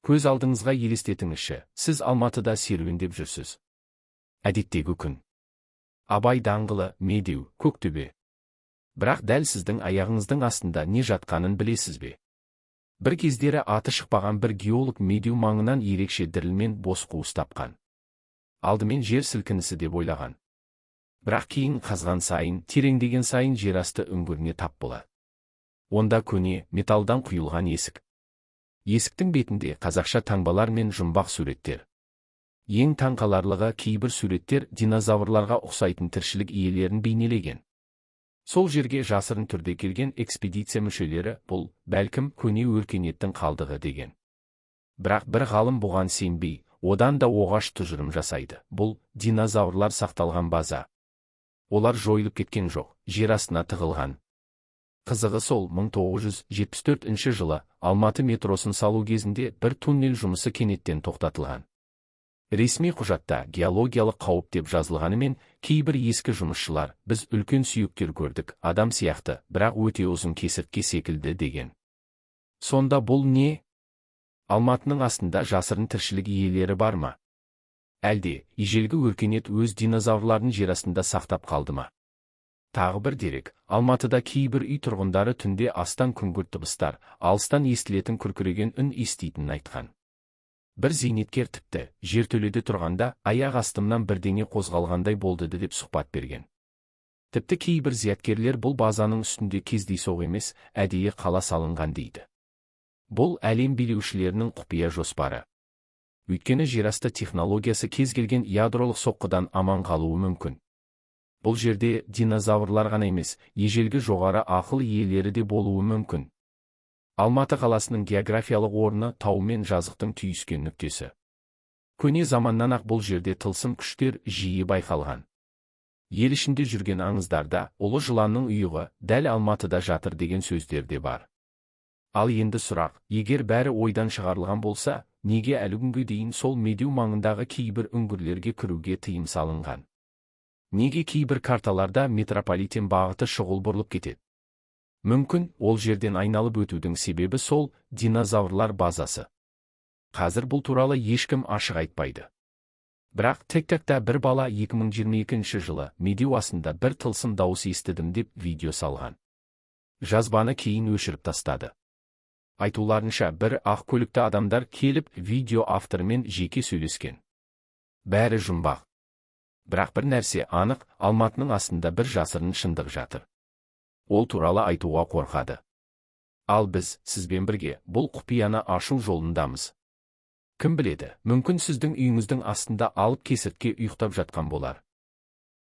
Көз алдыңызға елестетіңізші, сіз Алматыда серуендеп жүрсіз. Әдеттегі күн. Абай даңғылы, Медеу, Көктөбе. Бірақ дәл сіздің аяғыңыздың астында не жатқанын білесіз бе? Бір кездері аты шықпаған бір геолог Медеу маңынан ерекше діріл мен бос қуыс тапқан. Алдымен жер сілкінісі деп ойлаған. Бірақ кейін қазған сайын, тереңдеген сайын жерасты үңгіріне тап болады. Онда көне металдан құйылған есік. Есіктің бетінде қазақша таңбалар мен жұмбақ суреттер. Ең таңқаларлығы, кейбір суреттер динозаврларға ұқсайтын тіршілік иелерін бейнелеген. Сол жерге жасырын түрде келген экспедиция мүшелері бұл, бәлкім, көне өркениеттің қалдығы деген. Бірақ бір ғалым бұған сенбей, одан да оғаш тұжырым жасайды. Бұл динозаврлар сақталған база. Олар жойылып кеткен жоқ, жер астына тығылған. Қызығы сол, 1974 жылы Алматы метросын салу кезінде бір туннель жұмысы кенеттен тоқтатылған. Ресми құжатта геологиялық қауіп деп жазылғанымен, кейбір ескі жұмысшылар «Біз үлкен сүйектер көрдік, адам сияқты, бірақ өте ұзын, кесіртке секілді» деген. Сонда бұл не? Алматының астында жасырын тіршілік иелері бар ма? Әлде ежелгі өркениет өз динозаврларын жер астында сақтап қалды ма? Тағы бір дерек: Алматыда кейбір үй тұрғындары түнде астан күңгірт дыбыстар, алыстан естілетін күркіреген үн еститінін айтқан. Бір зейнеткер тіпті «Жертөледе тұрғанда аяқ астымнан бірдеңе қозғалғандай болды» деп сұхбат берген. Тіпті кейбір зияткерлер бұл базаның үстінде кездейсоқ емес, әдейі қала салынған дейді. Бұл әлем билеушілерінің құпия жоспары. Өйткені жерасты технологиясы кез келген ядролық соққыдан аман қалуы мүмкін. Бұл жерде динозаврлар ғана емес, ежелгі жоғары ақыл иелері де болуы мүмкін. Алматы қаласының географиялық орны – тау мен жазықтың түйіскен нүктесі. Көне заманнан-ақ бұл жерде тылсым күштер жиі байқалған. Ел ішінде жүрген аңыздарда ұлы жыланның ұйығы дәл Алматыда жатыр деген сөздер де бар. Ал енді сұрақ: егер бәрі ойдан шығарылған болса, неге әлі күнге дейін сол Медеу маңындағы кейбір үңгірлерге кіруге тыйым салынған? Неге кейбір карталарда метрополитен бағыты шұғыл бұрылып кетеді? Мүмкін, ол жерден айналып өтудің себебі сол динозаврлар базасы. Қазір бұл туралы ешкім ашық айтпайды. Бірақ TikTokта бір бала 2022 жылы Медеу астында бір тылсым дауыс естідім деп видео салған. Жазбаны кейін өшіріп тастады. Айтуларынша, бір ақ көлікті адамдар келіп, видео авторымен жеке сөйлескен. Бәрі жұмбақ. Бірақ бір нәрсе анық: Алматының астында бір жасырын шындық жатыр. Ол туралы айтуға қорқады. Ал біз сізбен бірге бұл құпияны ашу жолындамыз. Кім біледі, мүмкін, сіздің үйіңіздің астында алып кесіртке ұйықтап жатқан болар.